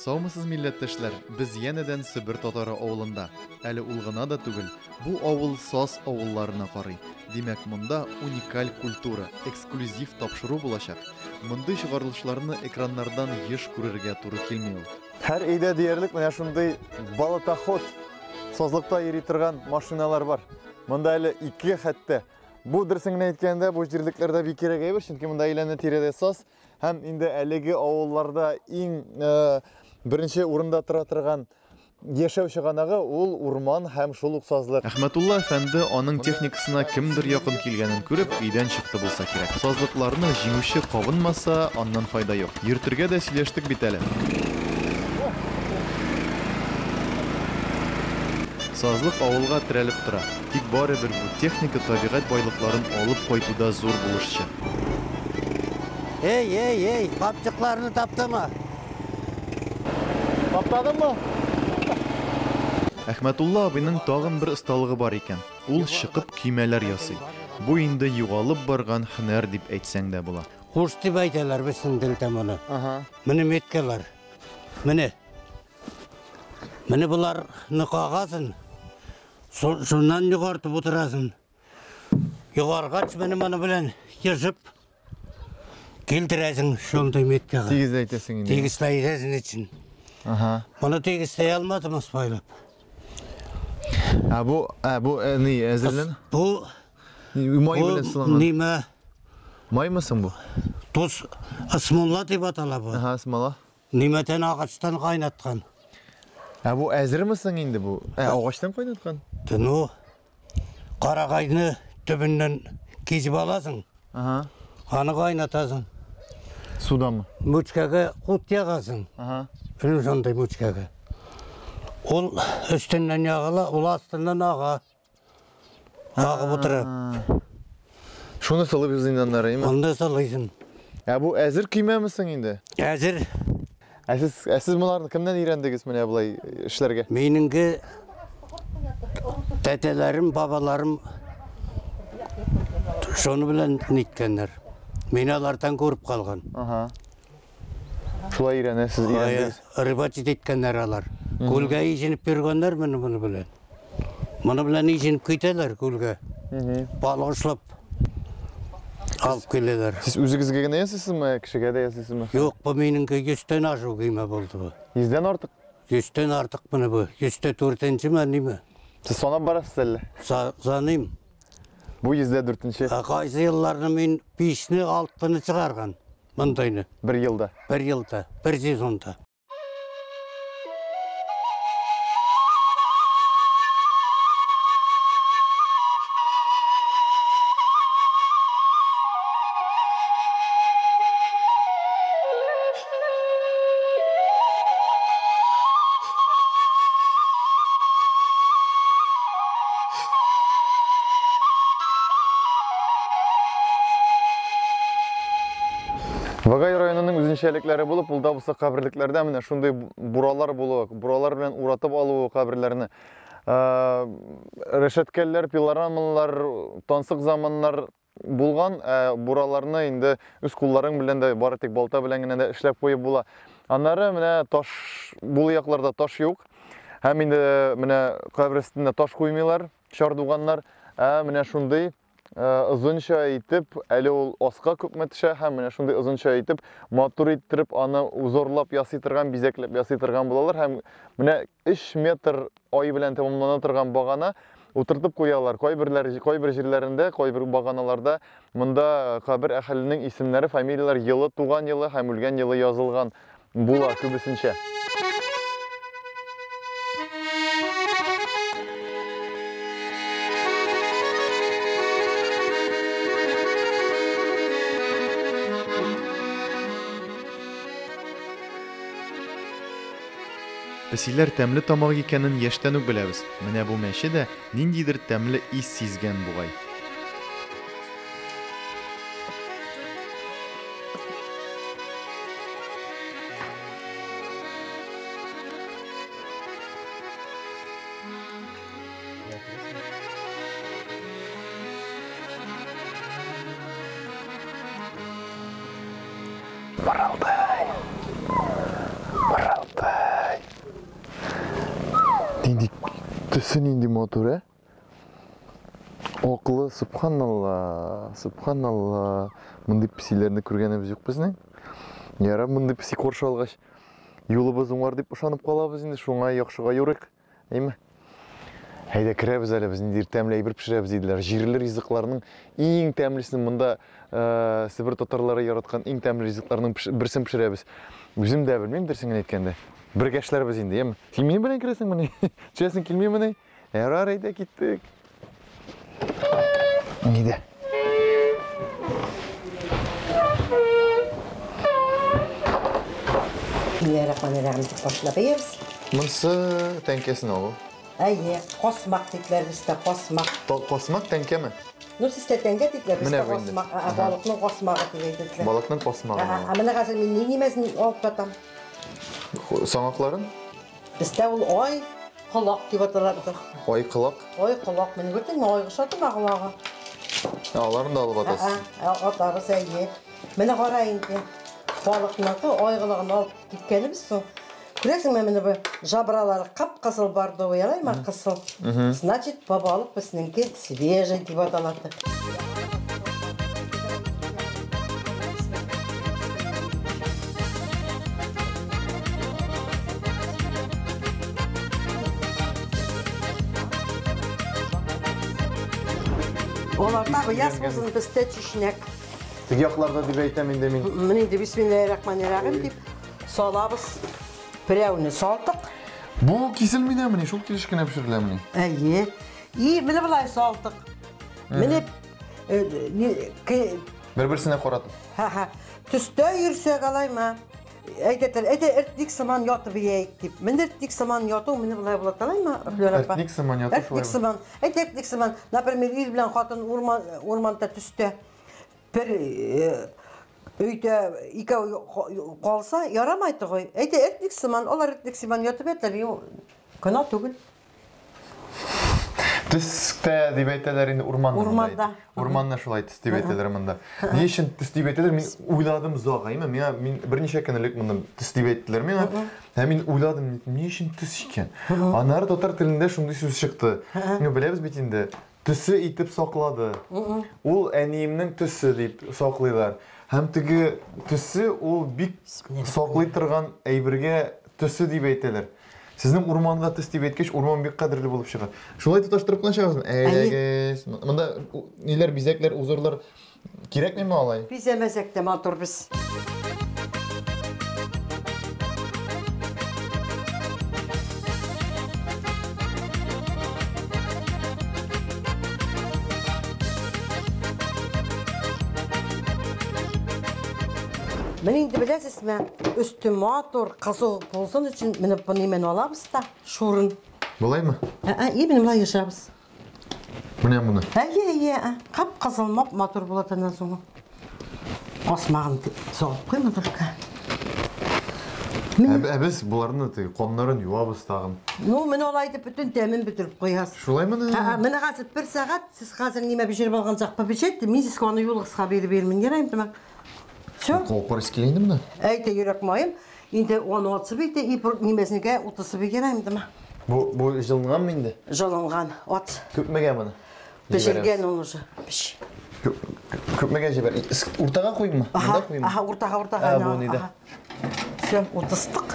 Саумысыз, милләттәшләр! Без янәдән Себер татары авылында. Әле ул гына да түгел, бу авыл саз авылларына карый. Димәк, монда уникаль культура, эксклюзив тапшыру булачак. Мондый чыгарылышларны экраннардан еш күрергә туры килми ул. Һәр өйдә диярлек менә шундый болотоход, сазлыкта йөри торган машиналар бар. Монда әле ике хәтта. Бу дөресен генә әйткәндә, бу җирлекләрдә бик кирәк әйбер, чөнки монда әйләнә-тирәдә саз һәм инде әлеге авылларда иң беренче урында тора торган яшәү чыганагы ул урман һәм шул ук сазлык. Әхмәтулла әфәнде аның техникасына кемдер якын килгәнен күреп, өйдән чыкты булса кирәк. Сазлыкларны җиңүче кабынмаса, аннан файда юк. Йөртергә дә сөйләштек бит әле. Сазлык авылга терәлеп тора. Тик барыбер бу техника табигать байлыкларын алып кайтуда зур булышчы. Эй, эй, эй, капчыкларны таптама. Таптадыңмы? Әхмәтулла абыйның тагын бер осталыгы бар икән. Ул чыкып көймәләр ясый. Бу инде югалып барган һөнәр дип әйтсәң дә була. Куш дип әйтәләр безнең телдә моны. Менә меткалар. Менә. Менә боларны кагасың. Шуннан югартып утырасың. Югаргач менә моны белән язып килтерәсең шундый меткага. Тигезләйтәсең инде. Тигезләйтәсең өчен. Ага. Моны тигезләй алмадым спайлап. Ә бу, ә бу ни әзерлән? Бу Май белән сыланган. Ниме? Маймы соң бу? Тоз смола дип атала бу. Ага, смола. Нимәтән агачтан кайнаткан. Ә бу әзерме соң инде бу? Ә агачтан кайнаткан? Ну, карагайны төбеннән кисеп аласың. Ага. Аны кайнатасың. Судамы? Мучкага ут ягасың. Ага. Менә шундый мучкага. Ул өстеннән ягыла, ул астыннан ага. Агып утыра. Шуны сылып юзыйм аннары, әйме? Анда сылыйсың. Ә бу әзер көймәме соң инде? Әзер. Ә сез боларны кемнән өйрәндегез менә болай эшләргә? Минеңге тәтәләрем, бабаларым шуны белән ниткәннәр. Мин алардан күреп калган. Ага. Шулай өйрәнәсез, өйрәндегез. Рыбачить иткәннәр алар. Күлгә иженеп йөргәннәр менә моны белән. Моны белән иженеп китәләр күлгә. Балык эшләп алып киләләр. Сез үзегезгә генә ясыйсызмы, кешегә дә ясыйсызмы? Юк, бу минеңке 100тән ашу көймә булды бу. 100дән артык? 100тән артык менә бу. 104нчеме, ниме? Сез санап барасыз әллә? Саныйм. Бу 104нче. Ә кайсы елларны мин 5-не, 6-ны чыгарган мондыйны. Бер елда. Бер елда, бер сезонда. Вагай районының үзенчәлекләре булып, ул да булса каберлекләрдә менә шундый буралар булуы, буралар белән уратып алуы каберләрне. Рәшәткәләр, пилорамалар, тансык заманнар булган, бураларны инде үз кулларың белән дә, бары тик балта белән генә дә эшләп куеп була. Аннары менә таш, бу якларда таш юк. Һәм инде менә кабер өстендә таш куймыйлар, чардуганнар. Ә менә шундый озынча итеп, әле ул аска күпме төшә, һәм менә шундый озынча итеп, матур иттереп, аны узорлап ясый торган, бизәкләп ясый торган булалар. Һәм менә 3 метр ай белән тәмамлана торган багана утыртып куялар. Кайберләр, кайбер җирләрендә, кайбер баганаларда монда кабер әһеленең исемнәре, фамилияләр, елы, туган елы һәм үлгән елы язылган була күбесенчә. Песиләр тәмле тамак икәнен яшьтән үк беләбез. Менә бу мәче дә ниндидер тәмле ис сизгән бугай. Мырылдай. Мырылдай. Нинди төсе нинди матур, ә? Аклы, субханалла, субханалла. Мондый песиләрне күргәнебез юк безнең. Ярар, мондый песи каршы алгач, юлыбыз уңар дип ышанып калабыз инде, шуңа яхшыга юрыйк. Әйме? Әйдә керәбез әле, без ниндидер тәмле әйбер пешерәбез диделәр. Җирле ризыкларның иң тәмлесен монда Себер татарлары яраткан иң тәмле ризыкларның берсен пешерәбез. Үзем дә белмим, дөресен генә әйткәндә. Бергә эшләрбез инде, яме? Син минем белән керәсеңмени? Төшәсең килмимени? Ярар, әйдә киттек. Әйдә. Бисмилләһир-рахманир-рахим дип башлап бәябез. Монысы тәңкәсен алу. Әйе, касмак дипләр бездә, касмак. Касмак тәңкәме? Ну, сездә тәңкә дипләр, Менә бездә бу инде. касмак. Ә, Балыкның касмагы дип әйтәләр. Балыкның касмагын Ә алу. менә хәзер мин ни нимәсен алып ятам? Саңакларын? Бездә ул ай колак дип аталады. Ай колак. Ай колак, менә күрдеңме, айга ошадымы колагы? Ә, Аларын да алып атасыз. Атабыз, әйе. Менә кара инде. Балыкныкы айгылыгын алып киткәнебез соң. Күрәсеңме, менә бу жабралары кып-кызыл бордовый, яраймы, кызыл. Значит, бу балык безнеңке свежий дип аталады. Аларда яз булсын, бездә чишнәк. Теге якларда дип әйтәм инде мин. Менә инде бисмиллаһир-рахманир-рахим дип салабыз. Берәүне салдык. Бу киселми дә мени, шул килеш кенә пешереләмени? Әйе. И менә болай салдык. Менә Бер-берсенә каратып. ха-ха. Төстә йөрсәк алаймы? Әйтәләр, әйтә эртник сыман ятып яйт дип. Менә эртник сыман яту менә болай була алаймы? Флюра апа? Эртник сыман яту шулай Эртник сыман. Әйтә эртник сыман. Например, ир белән хатын урман урманда төстә бер өйдә икәү калса ярамай тогой. Әйтә эртник сыман, алар эртник сыман ятып яталар. Юк, гөнаһ түгел. Төстә дип әйтәләр инде урманны. монда Урманда. әйтә. Урманны шулай төс дип әйтәләр монда. Ни өчен төс дип әйтәләр? Мин уйладым озак, әйме? Миңа мин берничә көн элек моны төс дип әйттеләр миңа. Һәм мин уйладым, ни өчен төс икән? Аннары татар телендә шундый сүз чыкты. Ну, беләбез бит инде. Төсе итеп саклады. Ул әниемнең төсе дип саклыйлар. Һәм теге төсе ул бик саклый торган әйбергә төсе дип әйтәләр. Сезнең урманга төс дип әйткәч, урман бик кадерле булып чыга. Шулай тоташтырып кына чыгасызмы? Әйдәгез. Монда ниләр, бизәкләр, узорлар кирәкмиме алай? Бизәмәсәк тә матур без. Менә инде беләсезме, өсте матур, кызыл булсын өчен менә буны мен алабыз да, шурын. Болаймы? Ә, и менә болай яшәбез. Менә моны. Әйе, әйе, кып-кызыл мап матур була аннан соң. Касмагын салып куйма только. Ә без буларны теге каннарын юабыз тагын. Ну, менә алай итеп бөтен тәмен бетереп куясыз. Шулаймы? Менә хәзер бер сәгать, сез хәзер нимә пешереп алган чакта пешетте, мин сезгә аны юлыгызга биреп бирмен, яраймы димәк. Всё. Калкар искелә инде менә. Әйтә йөрәк маем, инде аны атсып итә, и бер нимәсенә утысы бик яраймы димәк. Бу җылынганмы инде? Җылынган ат. Күпмегә моны? Пешергән ул уже. Пеш. Күпмегә җибәр? Уртага куймы? Монда куймы? Аха, уртага, уртага. Ә, бу нидә? Всё, утыстык.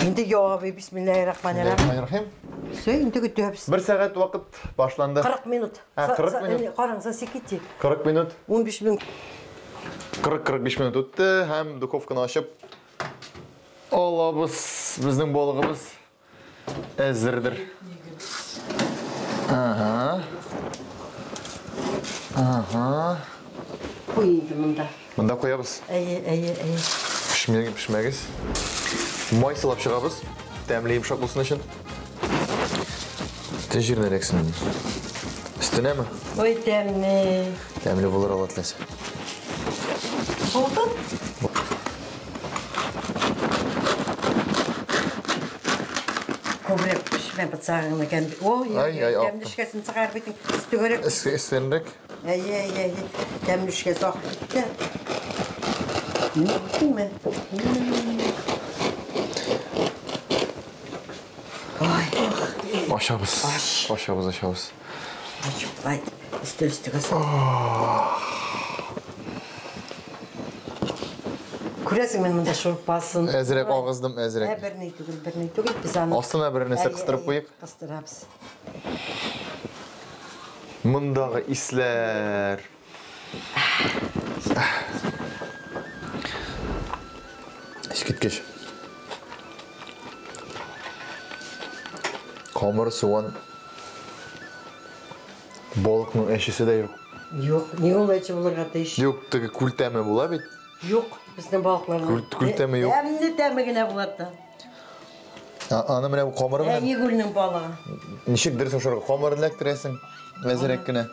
Инде явабы, бисмиллаһир-рахманир-рахим. Рахим. Всё, инде көтәбез. Бер сәгать вакыт башланды. 40 минут. Ә, 40 минут. Караңыз, засеките. 40 минут. 15 минут. 40-45 минут үтте һәм духовканы ачып алабыз. Безнең балыгыбыз әзердер. Ага. Ага. Куй инде монда. Монда куябыз. Әйе, әйе, әйе. Пешмәгез, пешмәгез. Май сылап чыгабыз. Тәмле йомшак булсын өчен. Тез җиренә эләксен. Өстенәме? Ой, тәмле. Тәмле булыр Алла теләсә. Булды? Күбрәк пешмә пычагыңны кәм. Ой, Ай, ай, акты. тәмлешкәсен чыгарып битең. Өстегәрәк. Өстенрәк. Әйе, әйе, әйе. Тәмлешкәсе акып китте. Менә күрдеңме? Ай. Ачабыз. Ач. Ачабыз, ачабыз. Ач, былай өстәл өстегә сал. Күрәсең, мин монда шурпасын. Әзрәк агыздым, әзрәк. Ә, берни түгел, берни түгел. Без аны Астына бер нәрсә Әйе, кыстырып әйе, куйык. Кыстырабыз. Мондагы исләр. Искиткеч. Камыр, суган. Балыкның әчесе дә юк. Юк, ни ул әче булырга тиеш? Юк, теге күл тәме була бит. Юк, безнең балыкларның. Күл тәме юк. Тәмле тәме генә була да. Аны менә бу камыры белән. Әйе, күлнең балыгы. Ничек дөрес ашарга? Камырын эләктерәсең, әзрәк кенә.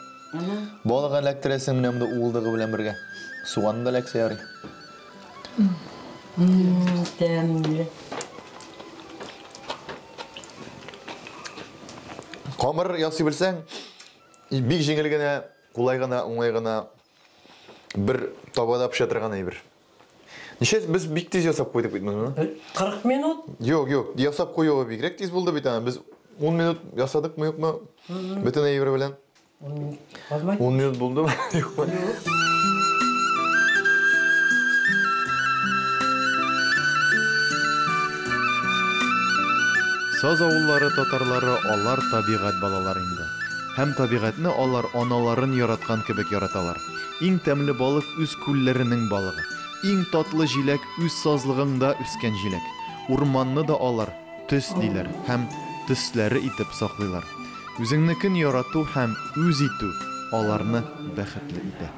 Балыгын эләктерәсең менә монда уылдыгы белән бергә. Суганны да эләксә ярый. Тәмле. Камыр ясый белсәң, бик җиңел генә, кулай гына, уңай гына бер табада пешә торган әйбер. Ничә без бик тиз ясап куйдык бит моны? 40 минут. Юк, юк, ясап куюы бигрәк тиз булды бит аны. Без 10 минут ясадыкмы, юкмы? Бөтен әйбер белән. 10 минут булдымы? Юкмы? Саз авыллары татарлары алар табигать балалары инде. Һәм табигатьне алар аналарын яраткан кебек яраталар. Иң тәмле балык үз күлләренең балыгы. Иң татлы җиләк үз сазлыгыңда үскән җиләк. Урманны да алар төс диләр һәм төсләре итеп саклыйлар. Үзеңнекен ярату һәм үз итү аларны бәхетле итә.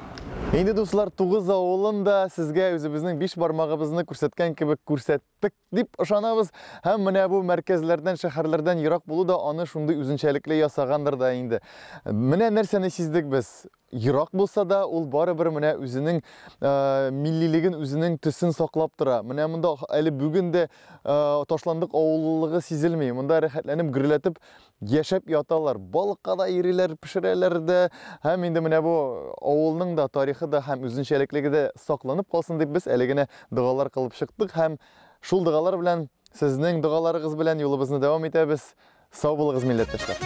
Инде, дуслар, Тугыз авылын да сезгә үзебезнең биш бармагыбызны күрсәткән кебек күрсәттек дип ышанабыз. Һәм менә бу мәркәзләрдән, шәһәрләрдән ерак булу да аны шундый үзенчәлекле ясагандыр да инде. Менә нәрсәне сиздек без. Ерак булса да, ул барыбер менә үзенең миллилеген, үзенең төсен саклап тора. Менә монда әле бүген дә ташландык авыллыгы сизелми. Монда рәхәтләнеп, гөрләтеп яшәп яталар. Балыкка да йөриләр, пешерәләр дә. Һәм инде менә бу авылның да тарихы да һәм үзенчәлеклеге дә сакланып калсын дип без әле генә догалар кылып чыктык. Һәм шул догалар белән, сезнең догаларыгыз белән юлыбызны дәвам итәбез. Сау булыгыз, милләттәшләр!